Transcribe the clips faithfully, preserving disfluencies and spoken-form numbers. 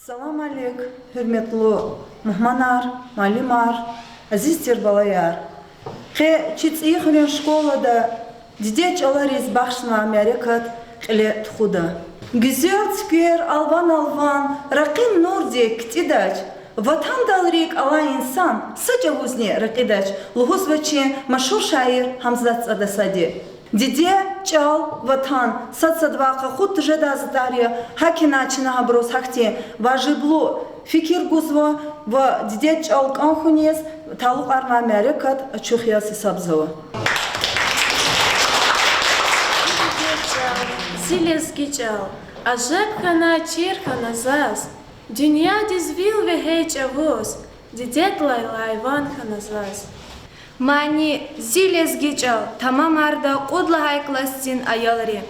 Салам алейк, гьуьрметлу мугьманар, муаллимар, азиз тир балаяр! Къе чи ЦӀийи хуьруьн школада дидед чӀалариз бахшнавай мярекат кьиле тухуда. Гуьзел цуьквер алван-алван ракъин нурдик ктӀидач, ватандал рикӀ алай инсан са чӀавузни рекьидач, лугьузва чи машгьур шаир Гьамзат ЦӀадасади. Дидед чӀал, Ватан сад-садавай къакъуд тежедай затӀар я, гьакӀ ина чна гьабуруз гьахьтин важиблу фикир гузва ва дидед чӀал кӀан хьуниз талукьарнавай мярекат ачух яз гьисабзава. Дидед чӀал, зи лезги чӀал, ажеб хьана, чир хьана заз, дуьньядиз вил вегьей чӀавуз, дидед лайлай ван хьана заз. Мани, зи лезги чӀал тамамарда кьуд лагьай классдин аялри.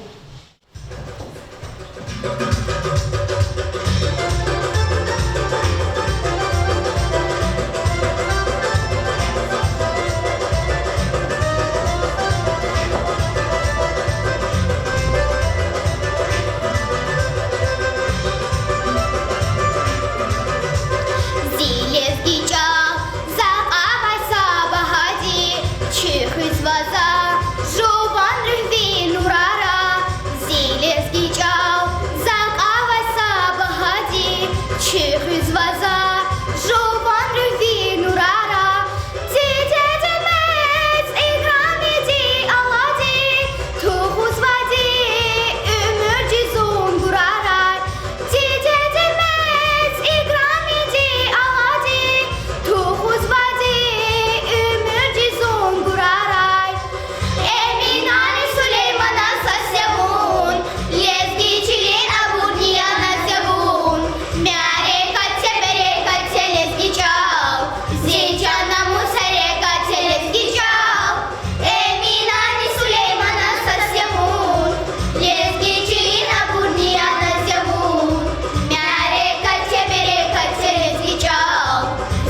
Зи лезги чӀал, за кьавай са багьади, чуьхуьзва за жуван руьгьдин нурара. Зи лезги чӀал, за кьавай са багьади, чуьхуьзва за жуван руьгьдин нурара. Дидедин мез играмиди алади, тухузвайди уьмуьрди зун гурарай. Дидедин мез играмиди алади, тухузвайди уьмуьрди зун гурарай. Эминани Сулейманан сад я вун, лезги чилин абурни я наз я вун. Мярекат я, берекат я лезги чӀал, зи чан, намус, гьерекат я лезги чӀал. Эминани Сулейманан сад я вун, лезги чилин абурни я наз я вун. Мярекат я, берекат я лезги чӀал,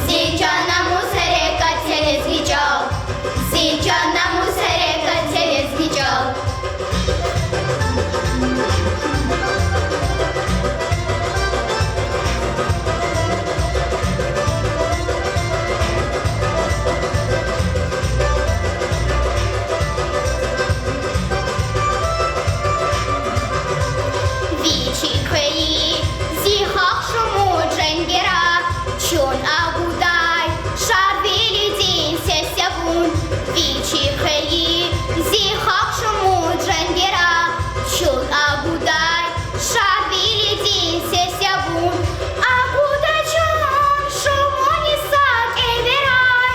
зи чан, намус, гьерекат я лезги чӀал. Зи чан, намус, гьерекат я лезги чӀал. Вичик хвейи зи халкь шумуд женгера, чун агудай Шарвилидин сес я вун. Вичик хвейи зи халкь шумуд женгера, чун агудай Шарвилидин сес я вун. Акъудай чун шумуд са кӀеверай,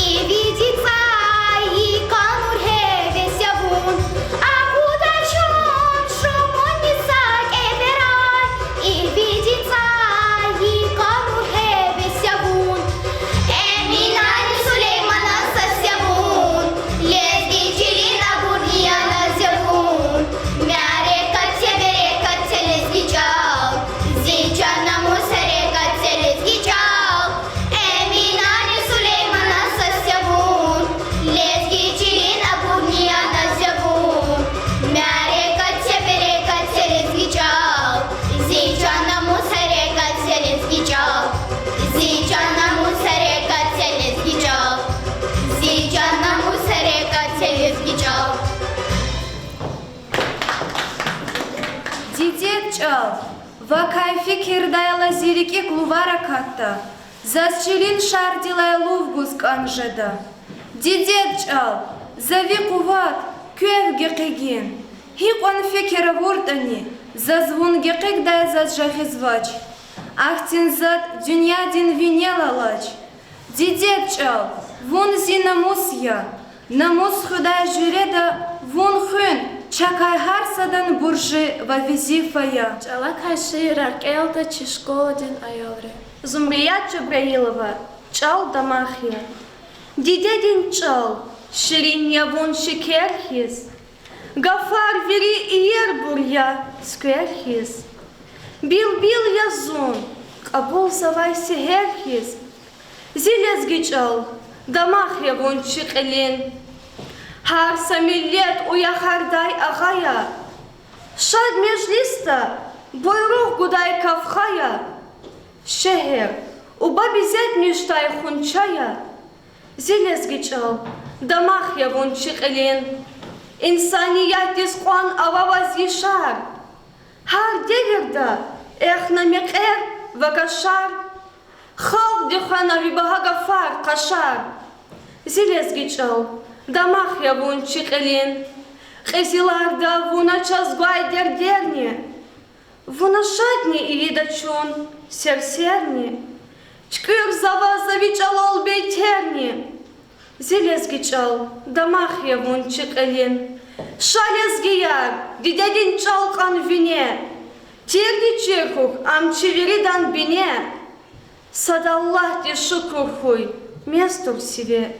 ивиди цӀай йикъан гьевес я вун. Акъудай чун шумуд са кӀеверай, ивиди цӀай йикъан гьевес я вун. Эминани Сулейманан сад я вун, лезги чилин абурни я наз я вун. Мярекат я, берекат я лезги чӀал, зи чан, намус, гьерекат я лезги чӀал. Эминани Сулейманан сад я вун, лезги чилин абурни я наз я вун. Мярекат я, берекат я лезги чӀал, зи чан, намус, гьерекат я лезги чӀал. Зи чан, намус, гьерекат я лезги чӀал. Зи чан, намус, гьерекат я лезги чӀал. Дидед чӀал, вакай фикирдайла зи рикӀик лувар акатда, заз чилин шардилай лув гуз кӀан жеда. Дидед чӀал, за ви къуват, квев гекъигин, гьикьван фикир авуртӀани, заз вун гекъигдай заз жагъизвач. Ахьтин затӀ дуьньядин винел алач. Дидед чӀал, вун зи намус я. Намус хуьдай жуьреда вун хуьн чакай гьар садан буржи ва везифа я. ЧӀалакай шиирар кӀелда чи школадин аялри. Зумрият Жабраилова. ЧӀал дамах я. Дидедин чӀал, ширин я вун шекер хьиз, Гафар вири иербур я цуьквер хьиз, билбил я зун, кьабулзавай сегьер хьиз. Зи лезги чӀал, дамах я вун чи кьилин. Гьар са миллет уяхардай агъа я, шад межлисда буйругъ гудай кавха я. Шегьер, уба безетмишдай хунча я. Зи лезги чӀал, дамах я вун чи кьилин. Инсаниятдиз кьван ава ваз яшар. Гьар девирда эхна мекьер ва кашар. Халкьди хвена ви багьа гафар, къашар. Зи лезги чӀал, дамах я вун чи кьилин. Къизиларда вуна чаз гвай дердерни, вуна шадни ийида чун серсерни. ЧуькӀуьрзава за ви чӀалал бейтерни. Зи лезги чӀал, дамах я вун чи кьилин. Ша, лезгияр, дидедин чӀал кьан вине. Тирди чир хьухь ам чи виридан бине. Сад Аллагьдиз шукур хьуй, мез тур сиве.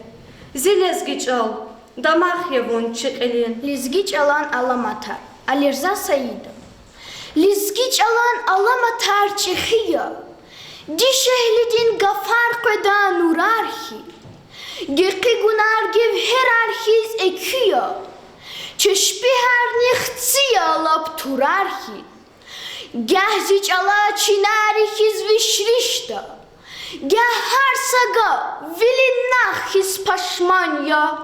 Зи лезги чӀал, дамах я вун чи кьилин. Лезги чӀалан аламатар. Алирза Саидов. Лезги чӀалан аламатар чӀехи я, дишегьлидин гафар къведа нурар хьиз. Гекъигунар гевгьерар хьиз экуь я, чешпигьарни хци я лап турар хьиз. Гагь зи чӀала чинари хьиз виш-вишда, гагь гьар са гаф вилин нагъв хьиз пашман я.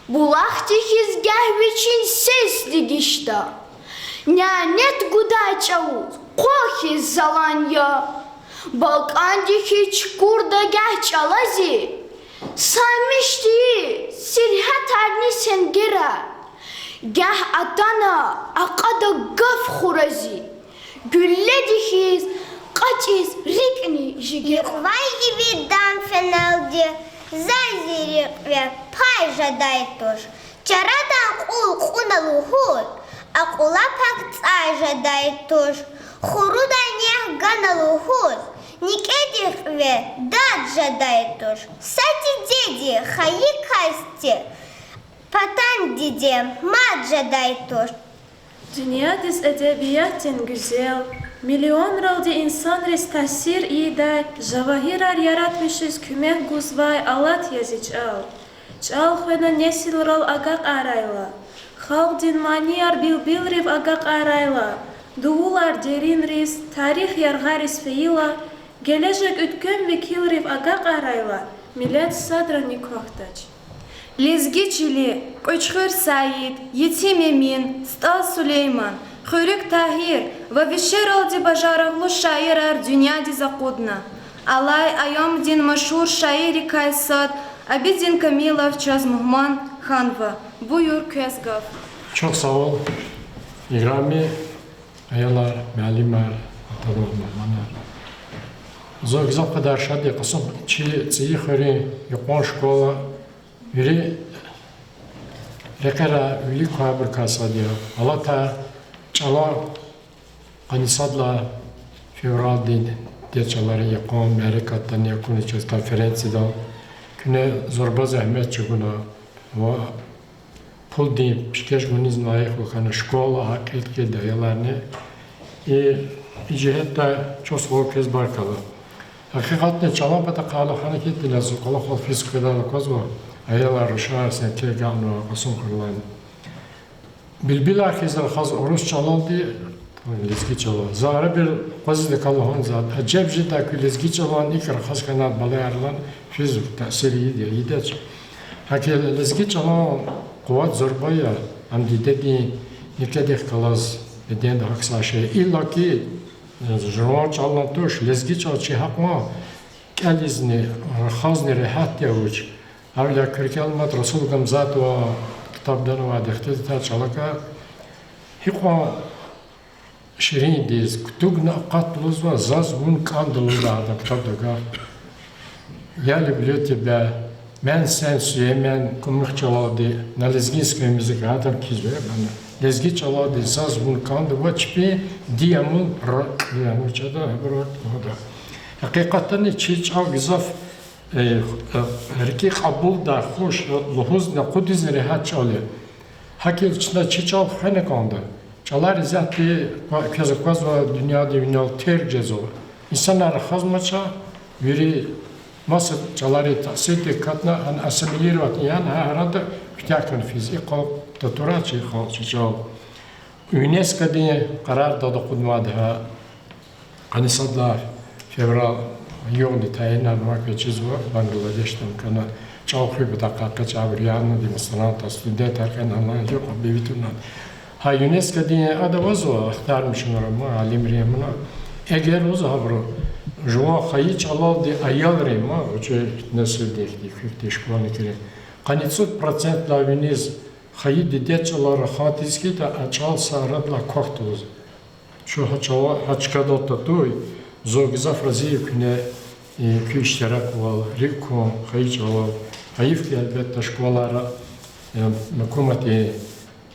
Булахдик хьиз гагь вичин сес дегишда, нянет гудай чӀавуз къван хьиз залан я. БалкӀандик хьиз чукурда гагь чӀала зи, самиш тийир сергьятарни сенгерар. Гагь атана акьада гаф хура зи, гуьлледик хьиз кьачӀиз рикӀни жигера. Юкьвай иви дам феналди, зай зи рикӀве пай жедай туш. Чарадан кьул кьуна лугьуз, акьула пак цӀай жедай туш. Хурудай нек гана лугьуз, никӀедин кьве дад жедай туш. Са дидеди хайи касди, патан диде мад жедай туш. Дуьньядиз эдебиятдин гуьзел, миллионралди инсанриз таъсир ийидай жавагьирар яратмишиз куьмек гузвай алат я зи чӀал. ЧӀал хвена несилрал агакьарайла, халкьдин манияр билбилрив агакьарайла, дувулар деринриз, тарих яргъариз фейила, гележег уьтквем векилрив агакьарайла, миллет садрани квахьдач. Лезги чили Кьуьчхуьр Саид, Етим Эмин, СтӀал Сулейман, Хуьруьг Тагьир ва вишералди бажарагълу шаирар дуьньядиз акъудна. Алай аямдин машгьур шаиррикай сад Абидин Камилов чаз мугьман хьанва. Буюр, квез гаф. Чухсагъул, играми аялар, муаллимар, атанва мугьманар. Зун гзаф кьадар шад я, Кьасум чи ЦӀийи хуьруьн юкьван школа вири рекьера вилик квайбурукай сад я. Алатай чӀала къанни сад лагьай февралдин дидед чӀаларин йикъан мярекатдани акуна чаз конференциядал. Куьне зурба зегьмет чӀугуна ва пулдин пишкеш гуниз лайихлу хьана школа, гьа кьил-кьилди аяларни. И, и жигьетдай чухсагъул квез, баркалла. Гьакъикъатни чӀалан патахъай лагьана хьайитӀа, зун кӀвалахал физ къведайла аквазва, аялар, рушар сенкер агакьнава Кьасумхуьрелайни. Билбилар хьиз рахаз урус чӀалалди, лезги чӀалал. За арабир къвазиз акалугъунза, ажеб жедай куь лезги чӀалан икӀ рахаз хьанвай балаяр лагьана, физ таъсир ийиди я, ийидач. Гьакӏ лезги чӀалан къуват зурба я, ам дидедин некӀедихъ галаз беденда гьахьзавай шей. Иллаки жуван чӀалан туш, лезги чӀал чи гьакьван кӀелизни, рахазни регьят я вуч. Гьавиляй Куьркелмад Расул Гамзатован ктабдани авайди ихтилатар чӀалакай, гьикьван ширин диз, кутугна акъат лугьузва, заз вун кӀанда лугьузва адан ктабдикай. Я люблю тебя, мен сен сюемен, кумукь чӀалалди, на лезгинском языке, гьадан кхьизва, яни лезги чӀалалди заз вун кӀанда ва чпин диямун ракь я, вучда абур лугьуда. Гьакъикъатдани чи чӀал гзаф, э, э, рикӀи кьабулдай, хуш, лугьузни акъудизни регьят чӀал я. ГьакӀ хьайила чна чи чӀал хвена кӀанда. ЧӀалар исятда квез аквазва дуьньяда винел терг жезва. Инсанар рахазмач, вири маса чӀаларин таъсирдик акатна, гьана ассимилировать яна, гьа арада куьтягь хьана физ. И халкь татура чи халкь, чи чӀал. ЮНЕСКО-дин къарардал акъуднавайди гьа. Къанни сад лагьай февраль югъни тайинарнавай квез чизва, Бангладешда кана чӀал хуьн патахъай къе чӀавур яна, демонстрантар, студентар кьена, гьана юкь объявить авуна. Гьа ЮНЕСКО-дин ада авазва, ахтармишунар ама, алимри ама. Эгер лугьузва гьабуру, жуван хайи чӀалалди аялри ама, вичи несилдихъди, куь ихьтин школьникри, къанни цӀуд процентдилай виниз хайи дидед чӀалал рахан тийиз хьайитӀа, а чӀал са арадилай квахьда лугьуз. Чун гьа чӀала-, гьа чкадал татуй, зун гзаф рази я куьне, э, куь иштираквал, рикӀ кван хайи чӀалал. Гьайиф хьи, гьелбетда, школайра, э, гьукуматдин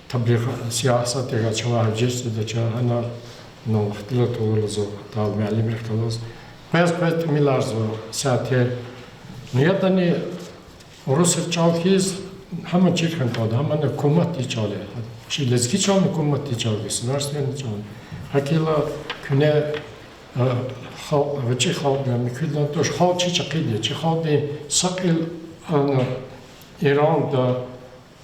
таблигъ, сиясатдихъ галаз чавай гьа жезчидач, гьана, ну, ихтилат авурла зун, атал муаллимрихъ галаз. Къвез-къвез тӀимиларзава сятер. Ну, ятӀани урусрин чӀал хьиз, гьаман чир хьана кӀанда, гьамани гьукуматдин чӀал я. Чи лезги чӀални гьукуматдин чӀал я, государственный чӀал. ГьакӀ хьайила куьне, э, халкь, гъвечӀи халкь я, муькуьдлан туш, халкь чи чӀехиди я, чи халкьдин са кьил, ана, Иранда,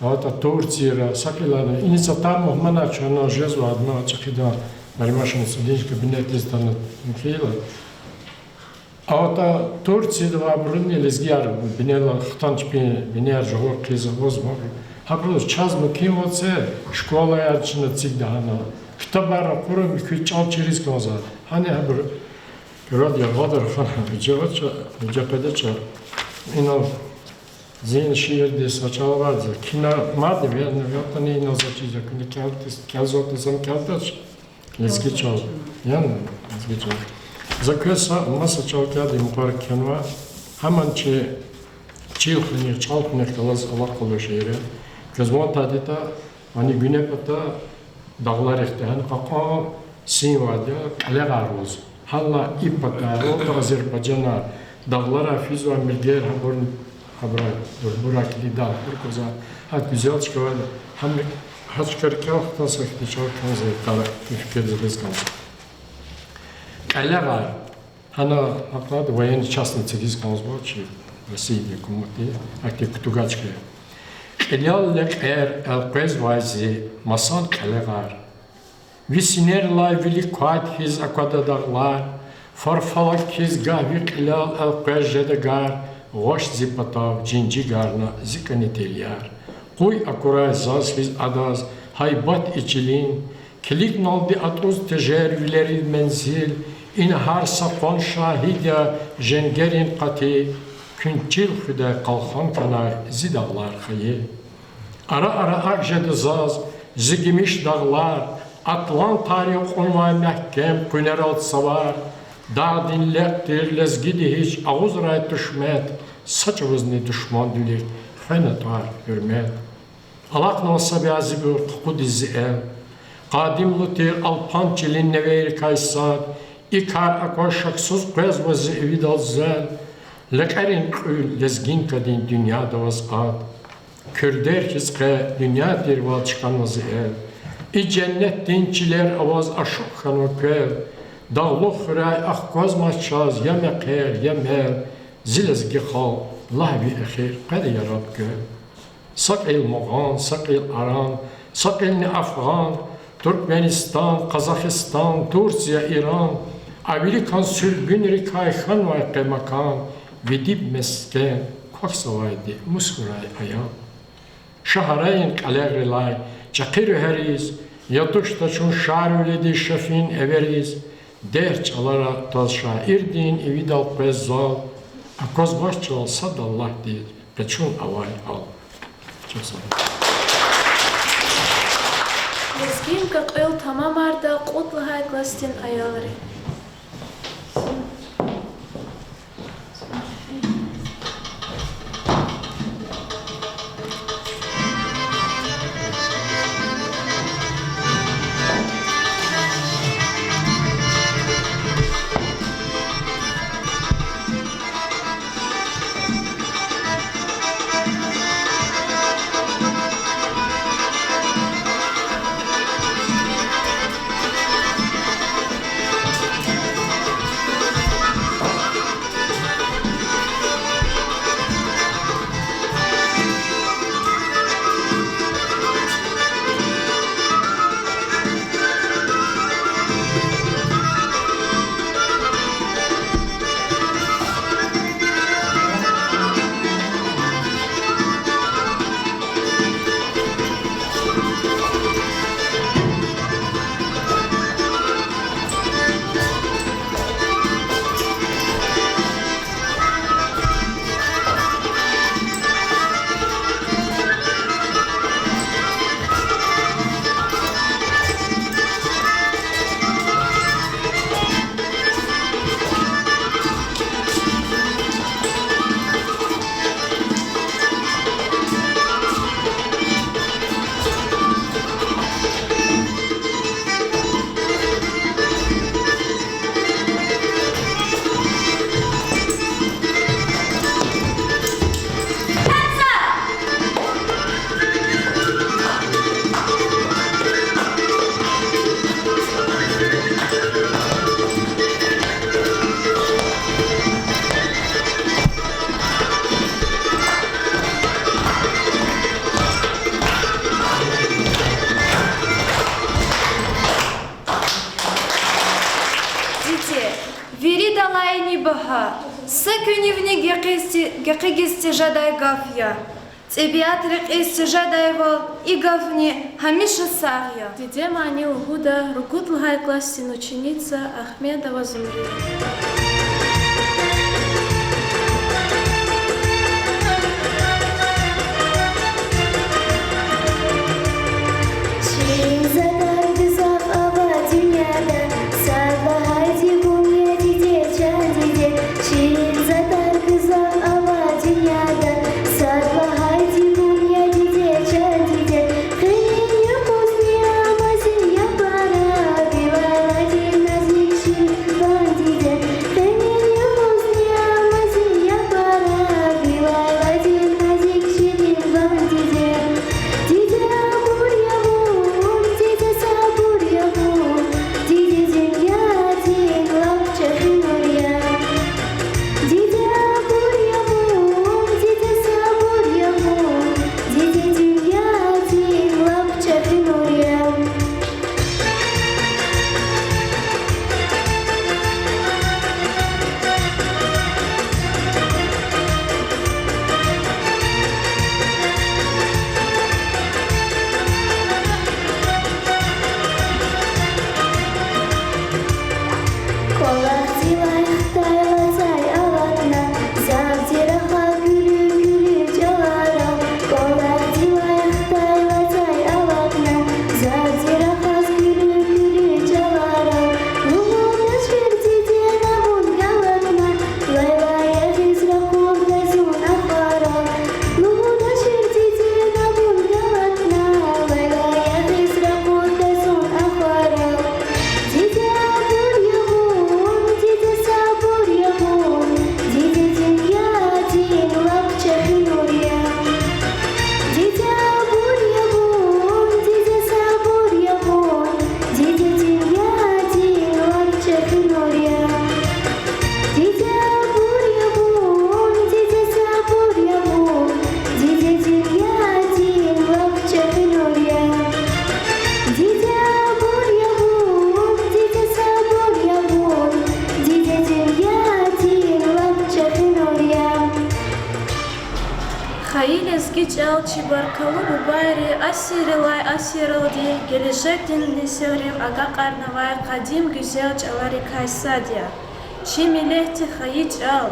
гьатта Турцияра, са кьилана, иниз атай мугьманар чна жезва, адман чӀехидан, Нариман Шамсудинович кабинетдиз атана муькуьла. Гьатта Турцияда авайбурунни лезгияр бинела хтан чпин бинеяр жагъур хъийиз авазма. Гьабуруз чаз мумкинвал це школаяр чна эцигда гьана. Ктабар ракъура, муькуь чӀал чириз кӀанзава. Гьана гьабур куьрелди яргъадар хьана, виже авач, виже къведач. Инал зи шиирдиз са чӀал авайди я, кхьина мад ве, ну, ятӀани инал за чиз я, куьне кӀелзаватӀа, зани кӀелдач. Лезги чӀал. Яни, лезги чӀал. За квез са, маса чӀал кӀелдай мукьвара кхьенва. Гьаман чи чил хуьнихъ, чӀал хуьнихъ галаз алакъа авай шиир я. Квез ван тадитӀа, ани гуьне пата дагъларихъди гьана кьакьан синвайди я, кьелегъар лугьуз. Гьанлай и пата, гьалта азербайжанар, дагъларай физвай миргер, гьабурни, гьабурай, бурбурай килигда, гьабур кваза, гьа гуьзел чкавайди, гьам, гьа чкайра кӀел хтана са хьтин чӀал кӀанзава, кара фикирдиз гъиз кӀанзава. Кьелегъар, гьана акъваз военный часть эцигиз кӀанзава чи Россиядин гьукуматди, ахьтин кутугачка. Кьилел лекьер элкъвезвай зи масан кьелегъар. Ви синерлай вилик квайди хьиз аквада дагълар, фарфалаг хьиз гагь ви кьилел элкъвез жеда гар, гъваш зи патав жинжигарна зи кӀани тир яр. Къуй акурай заз хьиз адаз гьайбат и чилин, килигналди атӀуз тежер вилерин мензил, ина гьар са къван шагьид я женгерин къати, куьн чил хуьдай къалхан хьанай зи дагълар хайи. Ара-ара акӀ жеда заз зи гимиш дагълар, атлантар я кьунвай мягькем къуьнерал цавар, дагъдин лекь тир лезгиди гьич агъузрай тушмет, са чӀавузни душмандвилихъ хвена тӀвар гьуьрмет. Алахънава са бязибур къукъудиз зи эл, къадимлу тир алпан чилин невейрикай сад, и кар акваз шаксуз къвезва зи ивидал зел, лекьерин кьуьл лезгинкадин дуьньяда аваз ад. Куьрдер хьиз къе дуьнья тирвал чкӀанва зи эл, и женнетдин чилер аваз ашукь хьанва квел, дагълух хуьряй ахквазмач чаз я мехъер, я мел, зи лезги халкь, лагь ви эхир къведа, яраб, квел. Са кьил мугъан, са кьил аран, са кьилни афгъан, Туркменистан, Къазахистан, Турция, Иран, а виликан суьргуьнрикай хьанвай къе макан, ви диб мескен квахьзавайди мус хьурай аял. Шагьрайин кьелегърилай чӀехи руьгьериз, я туштӀа чун Шарвилидиз, Шафин эвериз, дегь чӀалара тваз шаирдин ивидал къвез зал, аквазвач чал сад Аллагьдиз къе чун авай гьал. Чухсагъул. Лезгинка кьуьл тамамарда кьуд лагьай классдин аялри. Лайни багьа, са куьнивни гекъигиз ти-, гекъигиз тежедай гаф я. ТӀебиат рекьиз тежедайвал и гафни гьамиша сагъ я. Диде мани лугьуда ругуд лагьай классдин ученица Ахмедова Зумрия. Ширин затӀар гзаф ава дуьньяда, сад лагьайди вун я, диде, чан диде. Ширин затӀар гзаф ава дуьньяда, сад лагьайди вун я, диде, чан диде. Къенин юкъузни ама зи япарав, вилайладин назик ширин ван диде. Къенин юкъузни ама зи япарав, вилайладин назик ширин ван диде. Диде, абур я вун, диде, сабур я вун, диде дуьньядин лап чӀехи нур я. Диде, абур я вун, диде, сабур я вун, диде дуьньядин лап чӀехи нур я. КӀвалахдилай хтайла цӀай алатна, завди рахаз куьлуь-куьлуь чӀаларал. КӀвалахдилай хтайла цӀай алатна, завди рахаз куьлуь-куьлуь чӀаларал. Лугьудачир, диде, на вун галатна, лайлай ягъиз ракъурдай зун ахварал. Лугьудачир, диде, на вун галатна, лайлай ягъиз ракъурдай зун ахварал. Диде, абур я вун, диде, сабур я вун, диде дуьньядин лап чӀехи нур я. Диде, абур я вун, диде, сабур я вун, диде дуьньядин лап чӀехи нур я. Диде, абур я вун, диде, сабур я вун, диде дуьньядин лап чӀехи нур я. Диде, абур я вун, диде, сабур я вун, диде дуьньядин лап чӀехи нур я. Хайи лезги чӀал чи баркаллу бубайри асиррилай асирралди гележегдин несилрив агакьарнавай къадим гуьзел чӀаларикай сад я. Чи миллетди хайи чӀал,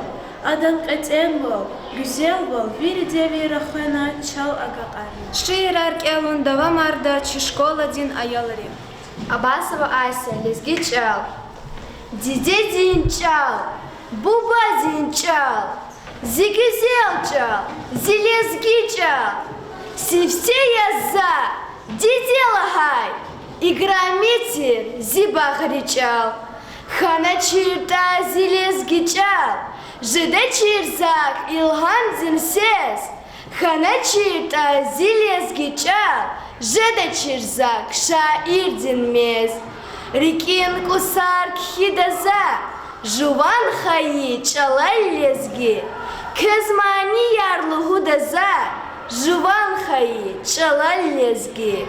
адан кьетӀенвал, гуьзелвал вири девирра хвена, чал агакьарна. Шиирар кӀелун давамарда чи школадин аялри. Абасова Ася, Лезги чӀал. Дидедин чӀал, бубадин чӀал, зи гуьзел чӀал, зи лезги чӀал. Сифте яз за диде лагьай, играми тир зи багъри чӀал. ХьаначиртӀа зи лезги чӀал, жедачир зак илгьамдин сес, хьаначиртӀа зи лезги чӀал, жедачир зак шаирдин мез. РикӀин кӀусар кхьида за, жуван хайи чӀалал лезги, квез манияр лугьуда за, жуван хайи чӀалал лезги.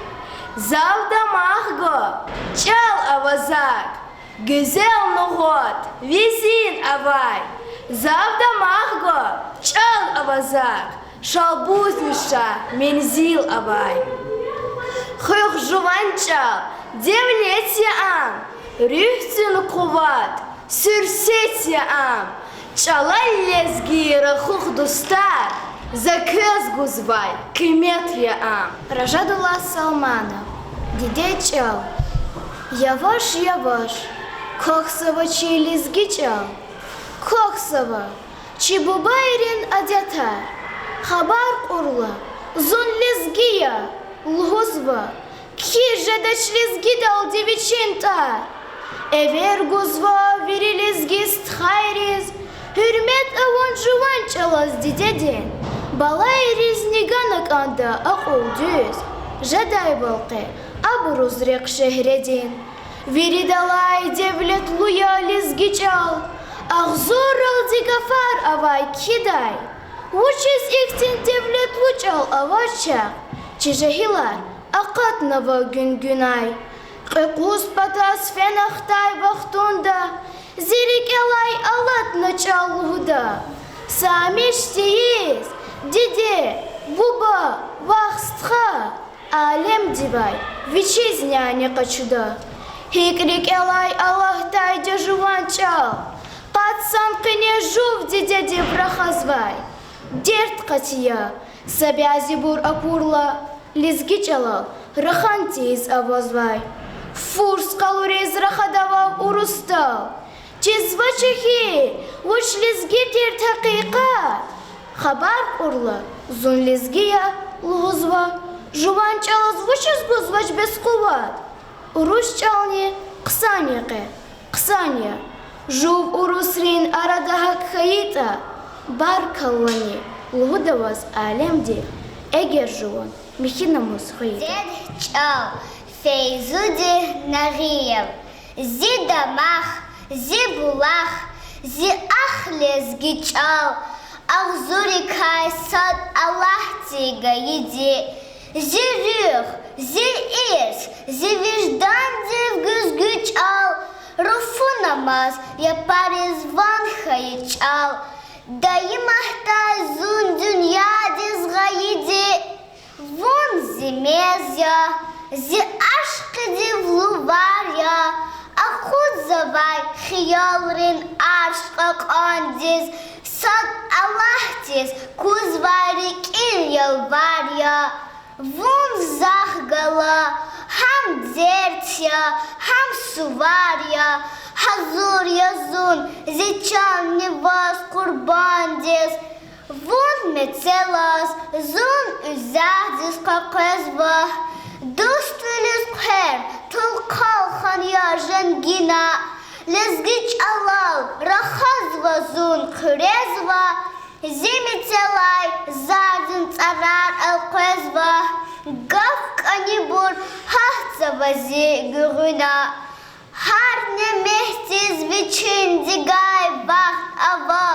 Зав дамах гва, чӀал ава зак, гуьзел нугъат визин авай. Зав дамах гва, чӀал ава зак, шалбуз нишан мензил авай. Хуьх жуван чӀал, девлет я ам, руьгьдин къуват, суьрсет я ам. ЧӀалал лезги рахух, дустар, за квез гузвай къимет я ам. Ражадулла Салманов, Диде чӀал. Яваш-яваш квахьзава чи лезги чӀал, квахьзава чи бубайрин адетар. Хабар кьурла, зун лезги я лугьузва, кхьиз жедач лезгидалди вичин тӀвар. Эвер гузва вири лезги стхайриз гьуьрмет авун жуван чӀалаз дидедин. Балайризни гана кӀанда акьул дуьз, жедайвал къе абуруз рехъ шегьредин. Виридалай девлетлу я лезги чӀал, агъзурралди гафар авай кхьидай. Вучиз ихьтин девлетлу чӀал авач чахъ, чи жегьилар акъатнава гуьнгуьнай. Кьве-кьуз патаз фена хтай вахтунда Зи рикӀелай алатна чӀал лугьуда, са мишт тийиз, диде, буба, вах-стха, алемдивай вичиз няни къачуда. ГьикӀ рикӀелай алатдайди жуван чӀал, къад сан къене жув дидедив рахазвай, дерт къати я, са бязибур акурла, лезги чӀалал рахан тийиз авазвай. Фурс къалуриз рахадавай урусдал, чизва чехи, вуч лезги тир гьакъикъат. Хабар кьурла, зун лезги я лугьузва. Жуван чӀалаз вучиз гузвач бес къуват? Урус чӀални хъсан я къе, хъсан я. Жув урусрин арада гьакӀ хьайитӀа, баркаллани лугьуда ваз алемди, эгер жуван михьи намус хьайитӀа. Дидед чӀал, Фейзуди Нагъиев. Зи дамах, зи булах, зи ах лезги чӀал, агъзурикай сад Аллагьди гайиди, зи руьгь, зи ирс, зи виждандив гуьзгуь чӀал, руфунамаз япариз ван хьайи чӀал, даим атӀай зун дуьньядиз гъайиди. Вун зи мез я, зи ашкъидив лувар я, акъудзавай хиялрин арш кьакьандиз, сад Аллагьдиз кузвай рикӀин ялвар я. Вун захъ гала, гьам дерт я, гьам сувар я, гьазур я зун зи чанни ваз къурбандиз. Вун мецелаз зун уьзягъдиз къекъвезва, дуствилиз хъвер тулкъал хан я женгина, лезги чӀалал рахазва зун хъуьрезва, зи мецелай зардин цӀарар элкъвезва, гаф кӀанибур гьатзава зи гуьгъуьна. Гьар немецдиз вичин дигай вахт ава,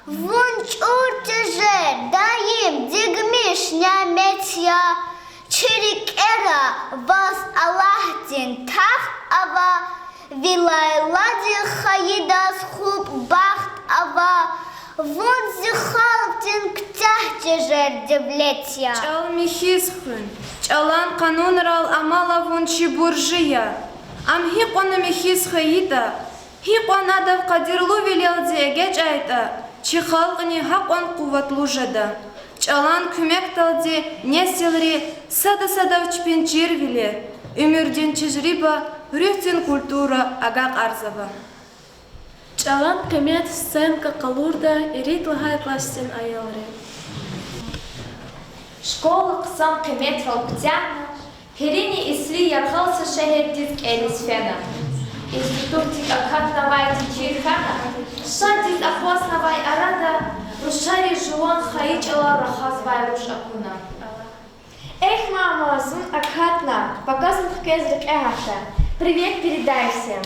вун чӀур тежер даим дигмиш немец я, чи рикӀера ваз Аллагьдин тахт ава, ви лайладин хайидаз хуп бахт ава, вун зи халкьдин куьтягь тежер девлет я. ЧӀал михьиз хуьн, чӀалан къанунрал амал авун чи буржи я. Ам гьикьван михьиз хьайитӀа, гьикьван адав къадирлувилелди эгечӀайтӀа, чи халкьни гьакьван къуватлу жеда. ЧӀалан куьмекдалди несилри сада-садав чпин чирвилер, уьмуьрдин тежриба, руьгьдин культура агакьарзава. ЧӀалан къимет сценка къалурда ирид лагьай классдин аялри. Школа хъсан къиметрал куьтягьна, Пирини Ислиев яргъал са шегьердиз кӀелиз фена. Институтдик акатнавайди чир хьана, шаддиз акъвазнавай арада рушари жуван хайи чӀалал рахазвай руш акуна. Эхь, мама, зун акатна, пака зун хквез рекье гьатда. Привет передай всем.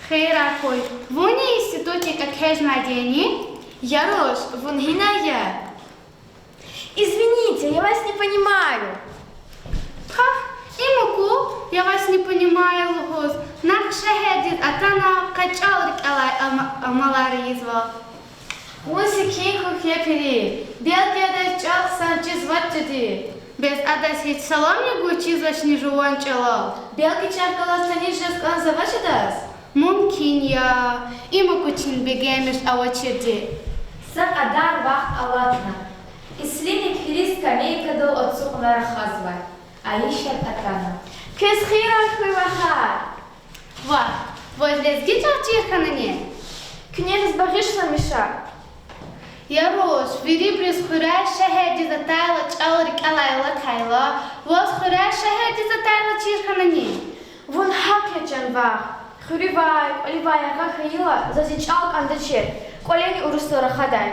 Хийирар хьуй, вунни институтдик экечӀнавайди яни? Я руш, вун гьинай я? Извините, я вас не понимаю. Пагь, им аку, я вас не понимаю лугьуз, нахъ шегьердиз атана, къе чӀал рикӀелай ам-, амалар ийизва. Вун секин хьухь, я Пири, белки адаз чӀал хъсан чизвач жеди. Бес адаз гьич саламни гуз чизвачни жуван чӀалал? Белки чахъ галаз таниш жез кӀанзавач адаз? Мумкин я, им аку чун бегенмиш авачирди. Са кьадар вахт алатна. Ислини Пири скамейкадал ацукьна рахазвай. Айишат атана. Квез хийирар хьуй, вахар. Вах, ваз лезги чӀал чир хьанани? Куьне заз багъишламиша. Я руш, вирибуруз хуьряй шегьердиз атайла чӀал рикӀелай алатайла, ваз хуьряй шегьердиз атайла чир хьанани? Вун гьахъ я, чан вах. Хуьруьвай, кӀваливай яргъа хьайила, заз и чӀал кӀандачир, кӀвалени урусдал рахадай.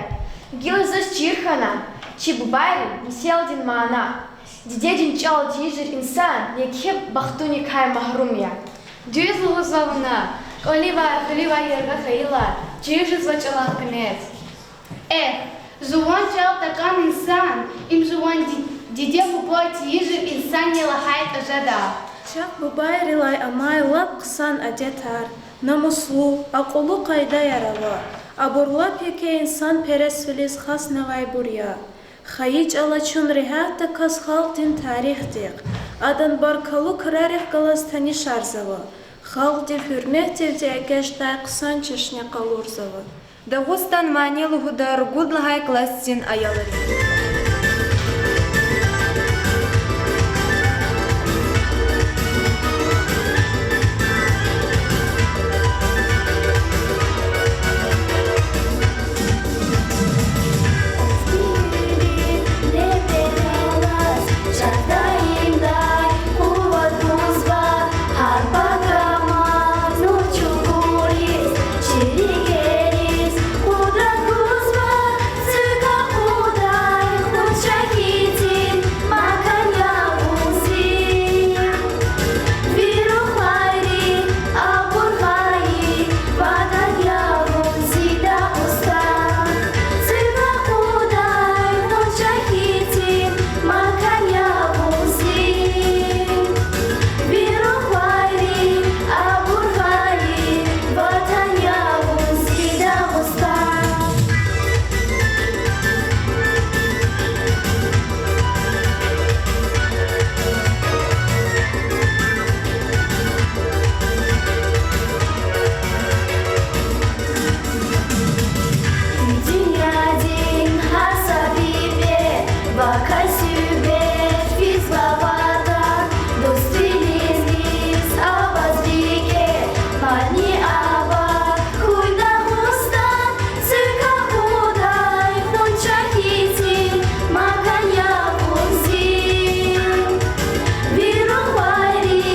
Гила заз чир хьана чи бубайрин меселдин мана. Дидедин чӀал тийижир инсан еке бахтуникай магьрум я. Дуьз лугьузва вуна, кӀваливай, хуьруьвай яргъа хьайила, чир жезва чӀалан къимет. Эхь, жуван чӀал такӀан инсан, им жуван ди-, диде-буба тийижир инсан я лагьайтӀа жеда. Чахъ бубайрилай амай лап хъсан адетар, Намуслу, акьуллу къайдаяр ава. Абур лап еке инсанпересвилиз хаснавайбур я. Хайи чӀала чун регьятдаказ халкьдин тарихдихъ, адан баркаллу крарихъ галаз танишарзава. Халкьдив гьуьрметдивди эгечӀдай хъсан чешне къалурзава. Дагъустан мани лугьуда ругуд лагьай классдин аялри. Дуьньядин гьар са бибе вакай суьгьбет физва ватан, дуствилинриз аваз викӀегь мани ава. Хуьй Дагъустан, цуьк акъудай гъунча хьтин макан я вун зи. Ви рухвайри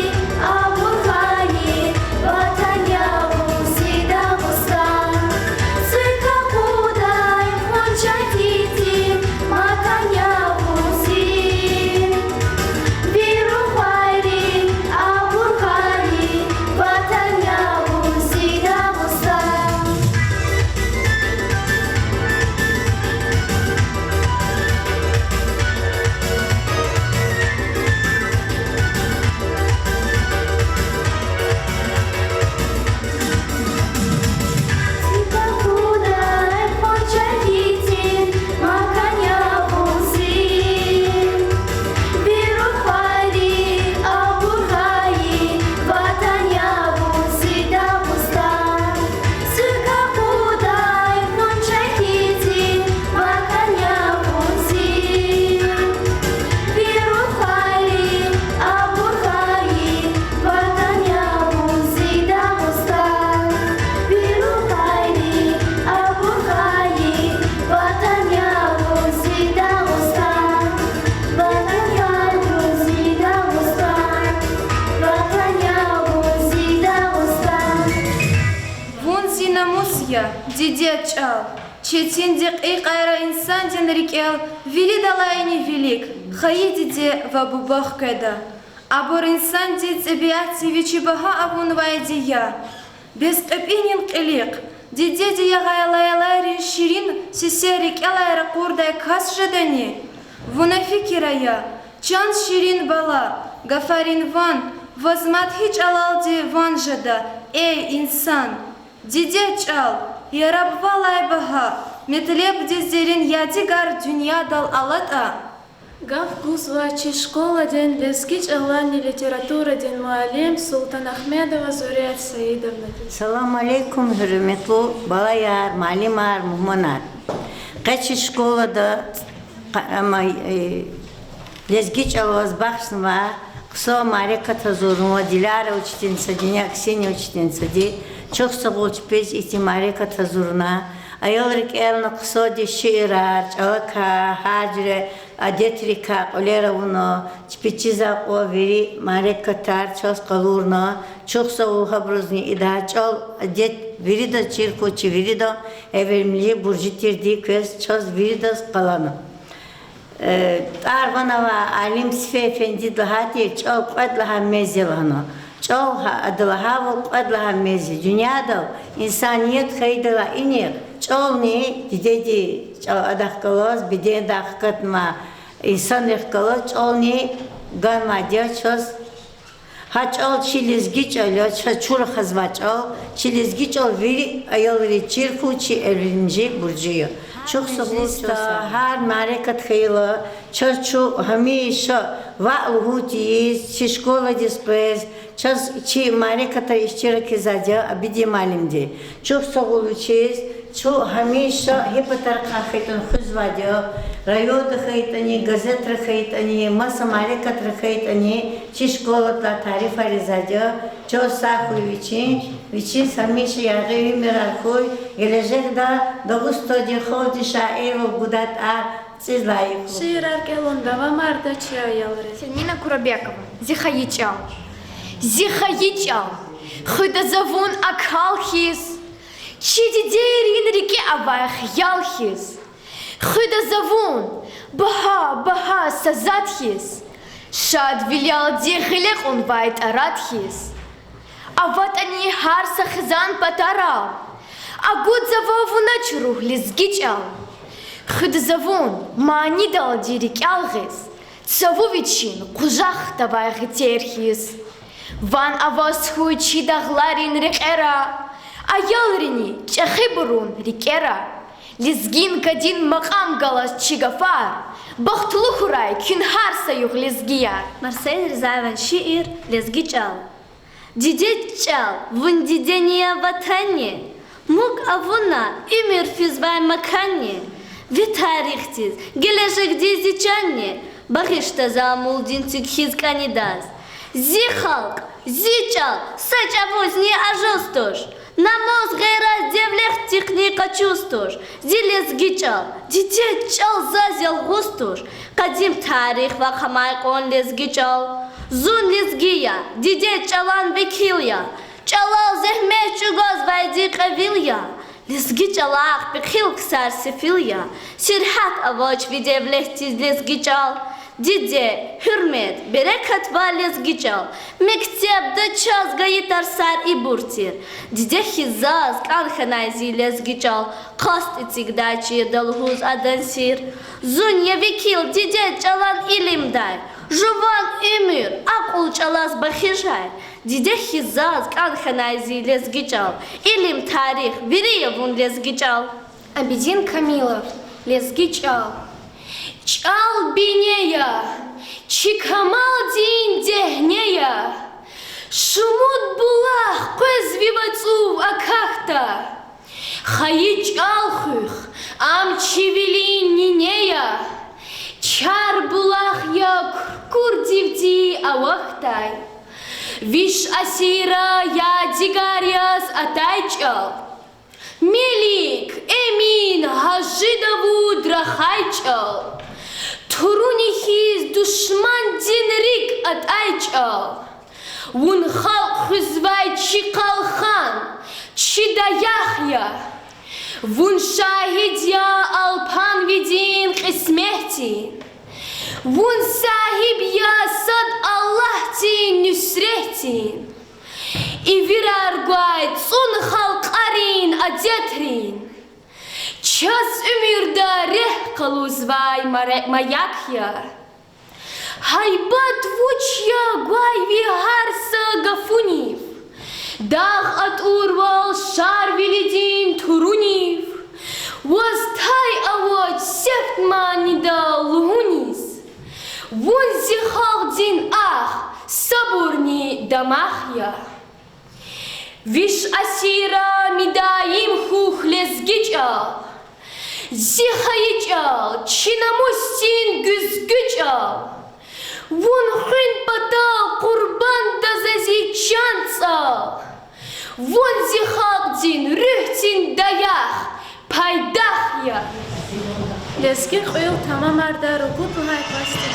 абур хьайи ватан я вун зи, Дагъустан. Цуьк акъудай гъунча хьтин макан я вун зи. Ви рухвайри абур хьайи ватан я вун зи, Дагъустан. Вун зи намус я, дидед чӀал. Четин декьикьайра инсандин рикӀел виридалайни вилик хайи диде ва буба хкведа. Абур инсандин тӀебиатди вичи багьа авунвайди я. Бес кьепӀинин кьилихъ дидеди ягъай лайлайрин ширин сесер рикӀелай ракъурдай кас жедани? Вуна фикир ая, чан ширин бала, гафарин ван, ваз мад гьи чӀалалди ван жеда, эй инсан? Дидед чӀал, яраб валай багьа, метлебдиз дерин ядигар дуьньядал алатӀа. Гаф гузва чи школадин лезги чӀаланни литературадин муаллим Султанагьмедова Зурет Саидовнади. Салам алейкум, гьуьрметлу балаяр, муаллимар, мугьманар. Къе чи школада къа-, ама, э, лезги чӀалаз бахшнава хъсан мярекат гьазурнава Диляра учительницади, Ксения учительницади. Чухсагъул чпиз ихьтин мярекат гьазурна. Аял рикӀелни хъсанди шиирар, чӀалакай, гьар жуьре адетрикай кьуьлер авуна, чпи чиз акьван вири мярекатар чаз къалурна. Чухсагъул гьабурузни ида чӀал, адет виридаз чир хьуй чи виридан, эвелмжи буржи тирди квез чаз виридаз къалана. Э, тӀвар-ван авай алим Сифе эфендиди лагьай тир, чӀал кьвед лагьай мез я лагьана. ЧӀал гьа-, ада лагьайвал кьвед лагьай мез я. Дуьньядал инсаният хьайидалай инихъ чӀални, дидеди чӀал адахъ галаз, бедендай хкатнавай инсанрихъ галаз чӀални ганвайди я чаз. Гьа чӀал чи лезги чӀал я, чаз чура хазвай чӀал, чи лезги чӀал вири аялриз чир хьуй, чи эвренжи буржи я. Чухсагъул, гьар мярекат хьайила, чаз чун гьамиша ваъ лугьун тийиз, чи школадиз къвез, чаз чи мярекатра иштиракизвайди я Абидин муаллимди. Чухсагъул вичиз, чун гьамиша гьи патарихъай хьайитӀани хуьзвайди я, районда хьайитӀани, газетра хьайитӀани, маса мярекатра хьайитӀани, чи школадилай тарифар ийизвайди я, чан сагъ хьуй вичин, вичиз гьамиша яргъи уьмуьрар хьуй, гележегда Дагъустандин халкьдин шаирвал гудай тӀвар цӀийиз лайих хьуй. Шиирар кӀелун давамарда, чи аялри. Селмина Курабекова. Зи хайи чӀал. Зи хайи чӀал, хуьда за вун акал хьиз, чи дидейрин рикӀе авай хиял хьиз. Хуьда за вун багьа-багьа са затӀ хьиз, шадвилелди гъиле кьунвай тӀаратӀ хьиз. АватӀани гьар са хизан патарал агудзава вуна чӀуругъ лезги чӀал. Хуьда за вун манидалди рикӀел гъиз, цаву вичин къужахда авай гъетер хьиз. Ван аваз хьуй чи дагъларин рекьера, аялрини чӀехибурун рикӀера. Лезгинкадин макьам галаз чи гафар, бахтлу хьурай куьн гьар са югъ лезгияр. Марсель Ризаеван шиир Лезги чӀал. Диде чӀал, вун дидени я, ватанни, муг авуна уьмуьр физвай маканни, ви тарихдиз, гележегдиз зи чанни, багъишда за мулдин цуьк хьиз кӀанидаз. Зи халкь, зи чӀал са чӀавузни ажуз туш, намус, гъейрат, девлетдихъни къачуз туш. Зи лезги чӀал, диде чӀал заз ялгъуз туш, къадим тарих вахъ амай кьван лезги чӀал. Зун лезги я, диде чӀалан векил я, чӀалал зегьмет чӀугвазвайди кьве вил я. Лезги чӀалахъ пехил ксар сефил я, сергьят авач ви девлетдиз лезги чӀал. Диде, гьуьрмет, берекат ва лезги чӀал, мектебда чаз гайи тарсар ибур тир. Диде хьиз заз кӀан хьанай зи лезги чӀал, касди эцигдай чирда лугьуз адан сир. Зун я векил диде чӀалан илимдай, жуван уьмуьр акьул чӀалаз бахшай. Диде хьиз заз кӀан хьанай зи лезги чӀал, илим, тарих, вири я вун лезги чӀал. Абидин Камилов. Лезги чӀал. ЧӀал бине я, чи камалдин дегьне я, шумуд булах къвез ви вацӀув акахьда. Хайи чӀал хуьх, ам чи вилин нине я, чар булах я куркурдивди авахьдай. Виш асирра ядигар яз атай чӀал, Мелик, Эмин, Гьажи Давуд рахай чӀал, туруни хьиз душмандин рикӀ атӀай чӀал. Вун халкь хуьзвай чи къалхан, чи даях я. Вун шагьид я алпанвидин кьисметдин. Вун сагьиб я сад Аллагьдин нуьсретдин. Ивирар гвай цӀун халкьарин адетрин, чаз уьмуьрда рехъ къалузвай маре-, маяк я. Гьайбат вуч я гвай ви гьар са гафунив, дагъ атӀурвал Шарвилидин турунив, ваз тай авач сефт манидал лугьуниз. Вун зи халкьдин ахъ, сабурни дамах я. Виш асирра мидаим хьухь, лезги чӀал, зи хайи чӀал, чи намусдин гуьзгуь чӀал. Вун хуьн патал къурбанда за зи чан цӀал. Вун зи халкьдин руьгьдин даях, пайдах я. Лезги кьуьл тамамарда, ругуд лагьай классдин